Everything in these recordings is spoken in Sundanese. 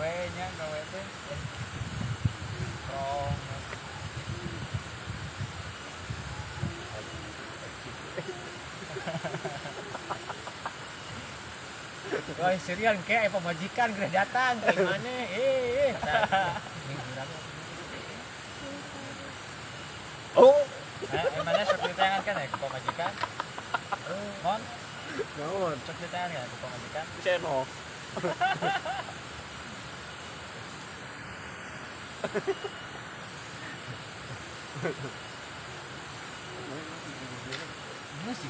Gawe nya gawe teh. Prong. Wah, serian kayak pemajikan geus datang ke mana? Oh, mana sok ditayangan kan ya ke pemajikan? Mon? Naon? Sok ditayangan kan ke pemajikan? Seno. Masih.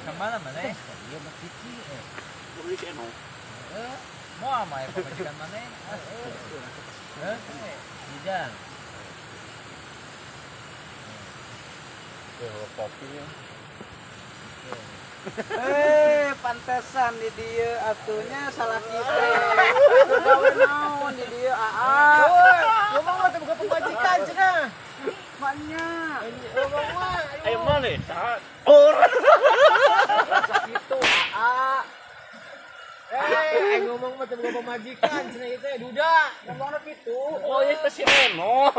Kemana mana? Iya, Mak Kiki. Beli seno. Mau ama ya pemajikan mana? Heeh. Bidang. Kopinya. Pantesan di dieu atunya salah kita. Gawe naon di dieu aa. Ngomong mah teh bukan pemajikan cenah. Maknya. Ngomong mah. Ayo mana? Saha? Orang. Sakitu aa. Ngomong mah teh bukan pemajikan cenah ieu teh duda. Ngomongna kitu. Oh, ieu teh si Eno.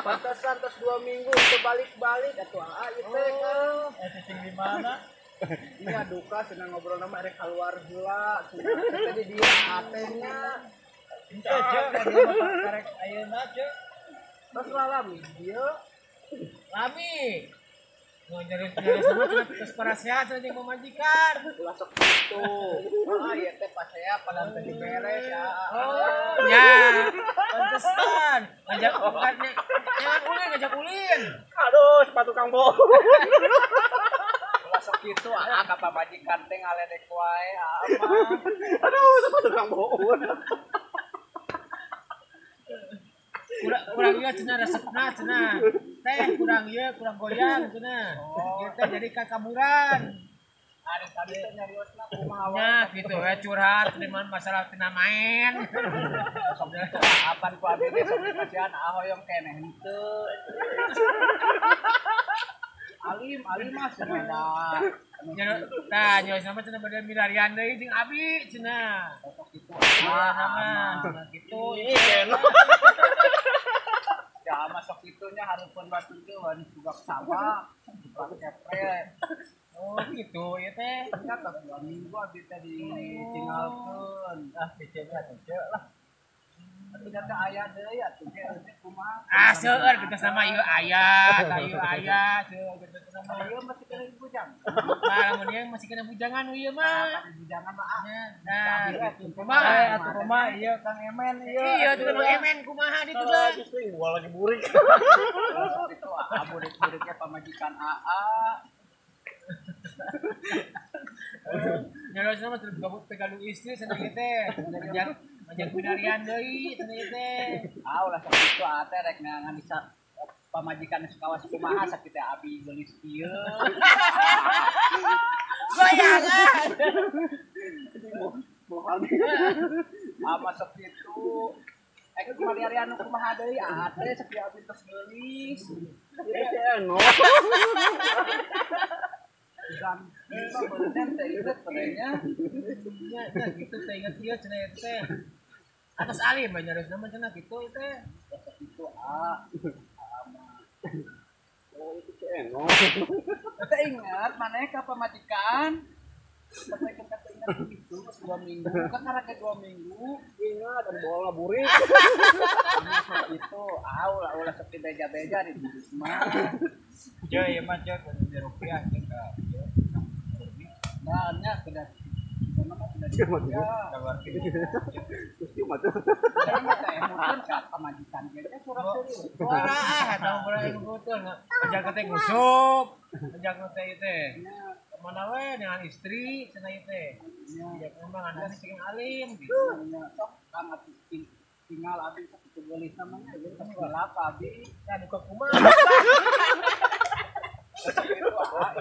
Pantesan tos 2 minggu teu balik-balik atuh aa ieu teh kan. Cicing di mana? Iya duka senang ngobrol nama erek keluar heula. Cenah teh di dieu atenya. Henteu ceuk karek ayeuna ceuk. Terus lalami dieu. Lami. Mau nyari-nyari sama cenah terus parasehat cenah jeung pamajikan. Ulah sok kitu. Ah ieu teh pasea padahal teh diberes ya. Oh, nya. Pantesan. Ngajak jangan ulin, ngajak ulin. Aduh, sepatu Kang Bo. Ulah sok kitu ah ka pamajikan teh ngaledek wae ah mah. Aduh, sepatu Kang Bo. Kurang ieu cenah resepna cenah. Teh kurang ieu, kurang goyang cenah. Ieu teh jadi kakaburan. Ari tadi teh nyariosna kumaha wae. Nah, gitu we curhat cuman masalah tina main. Sok apan ku abi ge sok kasihan ah hoyong keneh henteu. Alim, alim mah cenah da. Tah, nyariosna mah cenah bade milarian deui jeung abi cenah. Sok kitu. Ah, gitu. Ya masuk itunya hareupeun batu teh wani sugak sabak, sugak kepre. Oh gitu ya teh. Nya tos 2 minggu abdi teh ditinggalkeun. Ah, piceun atuh ceuk lah. Atuh da teh aya deui atuh ge teh kumaha. Ah seueur kitu sama ieu aya, tah ieu aya, seueur kitu sama ieu masih kena bujang. Nah, lamun ieu masih kena bujangan ieu mah. Bujangan mah ah. Nah, gitu. Kumaha atuh kumaha ieu Kang Emen ieu. Iya, tuh Kang Emen kumaha ditu teh. Gua lagi burik. Itu ah burik-buriknya pamajikan aa. Nyariosna mah teu gaduh istri cenah ieu teh. Ngajak pinarian deui cenah ieu teh. Ah ulah sok kitu ah teh rek neangan bisa pamajikan sakawas kumaha sakitu teh abi geulis kieu. Goyangan. Ah masuk kitu. Ek kumaha anu kumaha deui ah teh sakitu abi tos geulis. Si Eno. Dan bener teh inget nya. Nya gitu teh inget ieu cenah ieu teh. Atas alim mah nyariosna mah cenah kitu teh. Kitu ah. Oh itu si Eno. Teh inget maneh ka pamajikan. Sampai ke kata ingat gitu 2 minggu. Kan karena 2 minggu ingat dan bola burik. Itu ah ulah ulah seperti beja-beja di mah. Ceuk ieu mah ceuk kudu rupiah ceuk ka. Nah, nya sudah keluar Terus ieu mah tuh. Emutan ka pamajikan ge teh surat serius. Wah, eta mah urang emutan. Ngajak teh ngusup, ngajak teh teh. Kemana we dengan istri cenah ieu teh. Ngajak ngomong anu sing alim gitu. Sok kang atuh tinggal abi sakitu geulis namanya ieu tos gelap abi. Nah, duka kumaha. Sakitu ah.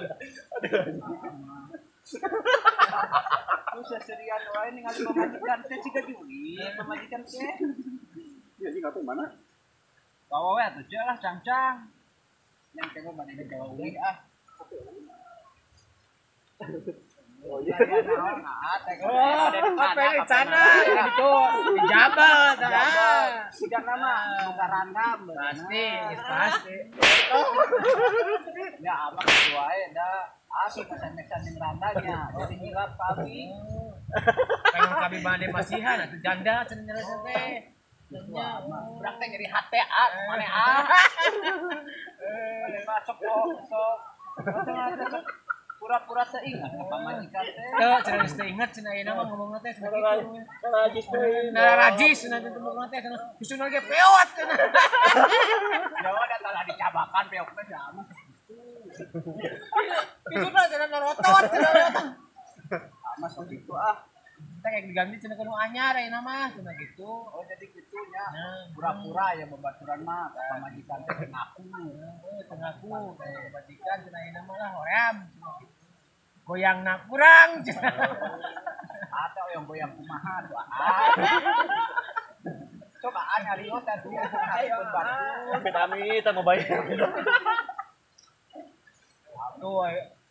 Terus seserian wae ningali pamajikan teh siga juri, pamajikan teh. Iya, ini kata mana? Bawa we atuh ceuk lah cangcang. Yang teh mah bade gawe uih ah. Oh iya. Oh, apa ini cana itu dijabat ah. Sudah nama buka randam. Pasti, pasti. Ya apa wae da asup SMS-an jeung randanya. Jadi hilap kami. Pengen kami bade masihan atuh janda cenah nyerasa teh. Nya budak teh nyeri hate ah maneh ah. Masuk sok. Pura-pura teu ingat ka pamajikan teh. Teu cenah geus teu inget cenah ayeuna mah ngomongna teh cenah kitu. Rajis teh. Nah rajis cenah teh ngomongna teh cenah susuna ge peot cenah. Jawa da talah dicabakan peok teh jama. Susuna cenah norotot cenah. Sama sok kitu ah. Kita kayak diganti cenah kudu anyar ayeuna mah cenah gitu. Oh jadi kitu nya. Pura-pura ya babaturan mah pamajikan teh ngaku. Heeh, teu ngaku pamajikan cenah ayeuna mah lah hoream cenah gitu. Goyangna kurang cenah. Atau yang goyang kumaha tuh ah. Coba ah nyarios atuh ayo batu. Amit-amit mau bayar. Tuh,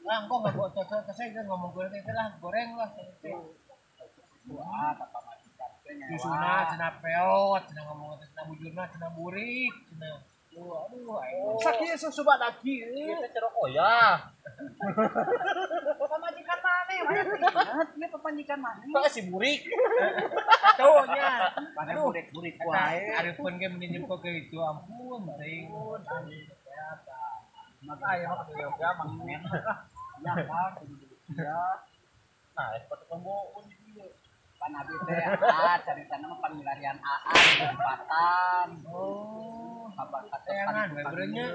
ah engkau enggak gua saya ngomong goreng teh lah, goreng lah teh. Wah, pamajikan teh nyewa. Susuna cenah peot, cenah ngomong teh cenah bujurna cenah burik, cenah. Tuh, aduh aing. Sakieu susu lagi. Ieu teh cerok oya. Pamajikan maneh, maneh inget ieu pamajikan maneh. Kok si burik. Tuh nya. Mana burik-burik wae. Arifun ge mending jempol ke itu ampun teuing. Maka aya mah kudu yoga mang men. Ya kan kudu ya. Nah, sepatu combo ieu. Pan abi teh ah caritana mah pangilarian aa di lompatan. Oh, kabar tayangan we beureunya.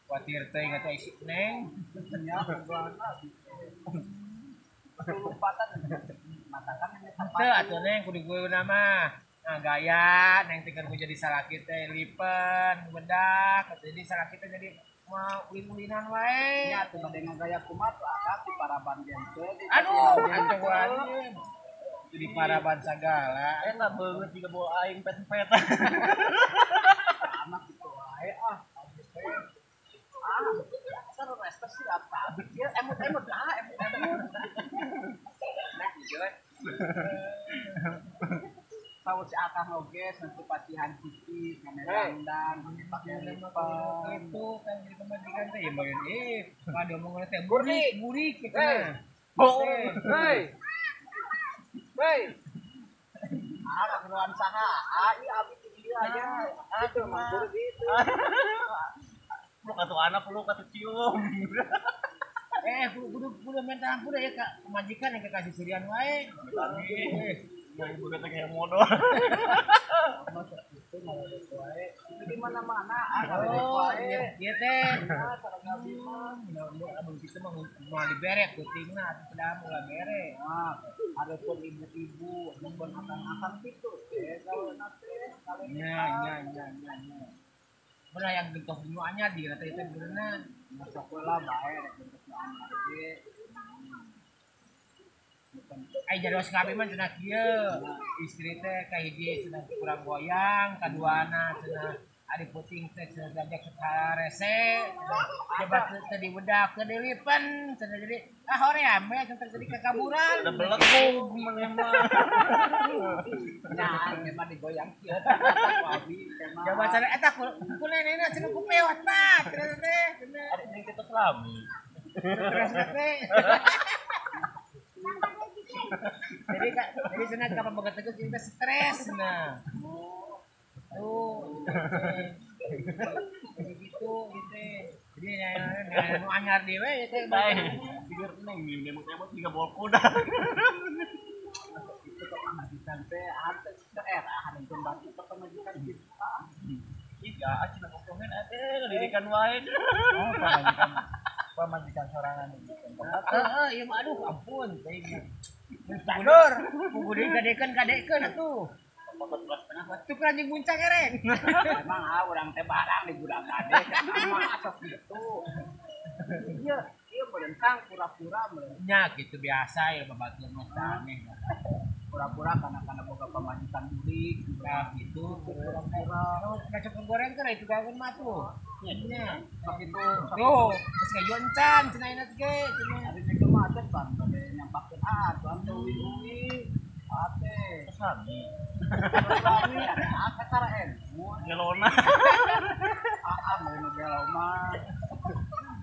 Kuatir teh ingat isi neng. Nya kumaha lompatan matakan teu atuh neng kudu guna mah. Nah gaya neng teh keur jadi salaki teh lipen bedak jadi salaki teh jadi mah ulin-ulinan wae. Nya atuh bade ngagaya kumaha tuh akang di paraban gente. Aduh, atuh wae. Di paraban sagala. Enak banget jika bawa aing pet-petan. Anak gitu wae ah. Ah, seru respect sih apa? Ieu emut-emut ah, emut-emut. Nah, ieu we. Saur si akang oge sentuh pasihan cicit, ngane randang, pake lipen. Itu kan jadi pemajikan teh ya bagian pada omongan teh burik, burik gitu. Hei. Hei. Ah, kageruan saha? Ah, ieu abi di dieu aya. Ah, tuh mangkur gitu. Peluk atuh anak, peluk atuh cium. Kudu minta ampun ya ka pemajikan yang kasih surian wae. Amit. Ya ibu kata kayak modal. Masa itu ngaledek wae. Di mana-mana ah ngaledek wae. Ieu teh. Ah, sareng abi mah. Amun kitu mah moal dibere kutingna atuh pedah ulah bere. Nah, adapun ibu-ibu, adapun akang-akang kitu teh gaweuna teh. Nya nya nya nya nya. Mun hayang gentos nu anyar di rata itu beureunan. Masuk we lah bae rek gentos nu anyar ge. Ai jarios kabeh mah cenah kieu. Istri teh kahiji cenah kurang goyang, kaduana cenah ari puting teh cenah diajak rese, coba teu dibedak, teu dilipen, cenah jadi ah hoream we cenah jadi kekaburan. Udah belekung maneh mah. Nah, emang digoyang kieu ku abi teh mah. Coba cenah eta ku nenekna cenah ku peot tah cenah teh cenah. Ari neng teh lami. Terus teh. Jadi kak, jadi cenah kapan boga tegas jadi teh stres nah. Tuh, jadi gitu gitu. Jadi nu anyar dewe ya teh. Tiga neng nemot-nemot tiga bol kuda. Itu kok pamajikan teh hante daerah haneukeun batu ke pamajikan kitu. Ih, ya cenah ngomongin atuh ngedirikan wae. Oh, pamajikan pamajikan sorangan gitu. Heeh, ieu mah aduh ampun teuing. Mundur, kudu kadekeun atuh. Tuh anjing buncang ereng. Emang ah urang teh barang di gudang kade, emang sok gitu. Iya, ieu meureun pura-pura meureun. Nya gitu biasa ya babatuan mah aneh. Pura-pura kana boga pamajikan burik, Nah gitu pura-pura. Kacau goreng kan itu gawean mah tuh. Nya. Sok itu Tuh, geus ngajuan can cenah ge cenah. Ari itu mah atuh pan bade nyampe nyampakeun ah tuan teh uwi-uwi. Ate. Sami. Sami ah kakara emu. Gelona. Ah mau nu gelo mah.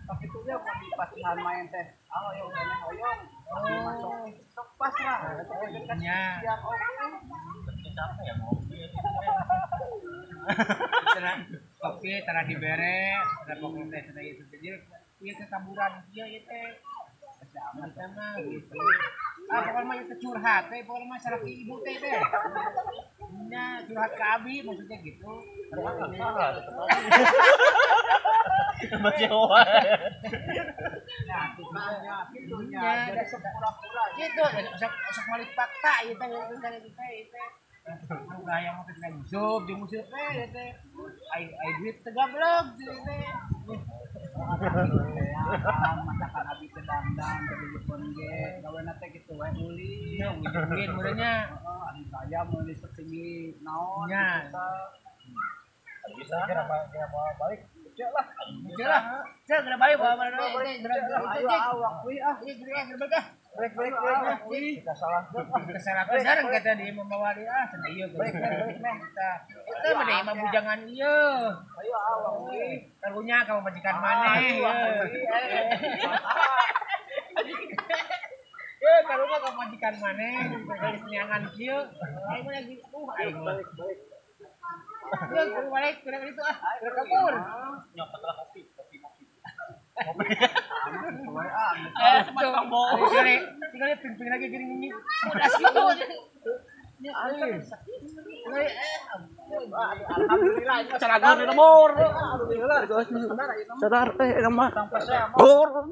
Tapi itu dia mau di pasihan main teh. Ah hoyong keneh hoyong. Masuk sok pasrah. Nya. Siang oge. Capek ya ngopi. Cenah kopi tara dibere, tara pokok teh cenah ieu teh. Ieu kekaburan ieu ieu teh. Aman mah gitu. Ah pokoknya mah ieu teh curhat teh, pokoknya mah salaki ibu teh teh. Nya curhat ke abi maksudnya gitu. Baca wae. Nah, kitu nya jadi sok pura-pura gitu, sok malik fakta ieu teh ieu teh ieu teh. Nu gaya mah teh nguseup jeung nguseup teh ieu teh. Ai ai duit teh gablog ieu teh. Masakan abi teh dangdang jadi jepun ge gawena teh kitu we uli. Nya ujung-ujung meureunnya. Heeh, ari gaya meuli setinggi naon Nya. Bisa kira mau balik. Cek lah. Cek lah. Cek geura balik bawa mana deui. Ayo awak kuy ah. Ieu geura balik ah. Break break break. Kita salah. Kita salah sareng kata dia membawa dia ah cenah ieu. Break break break. Eta mah deui mah bujangan ieu. Ayo awak kuy. Karunya ka pamajikan maneh. Ye karunya ka pamajikan maneh geus neangan kieu. Aing mah lagi aing mah. Balik balik. Yuk, kudu balik, kudu itu ah, kudu kabur. Nyopet lah kopi, kopi kopi. Semacam bohong. Tinggal ping-ping lagi gini gini. Udah gitu aja. Alhamdulillah ini Caraga di nomor. Alhamdulillah. Sadar teh mah. Bor.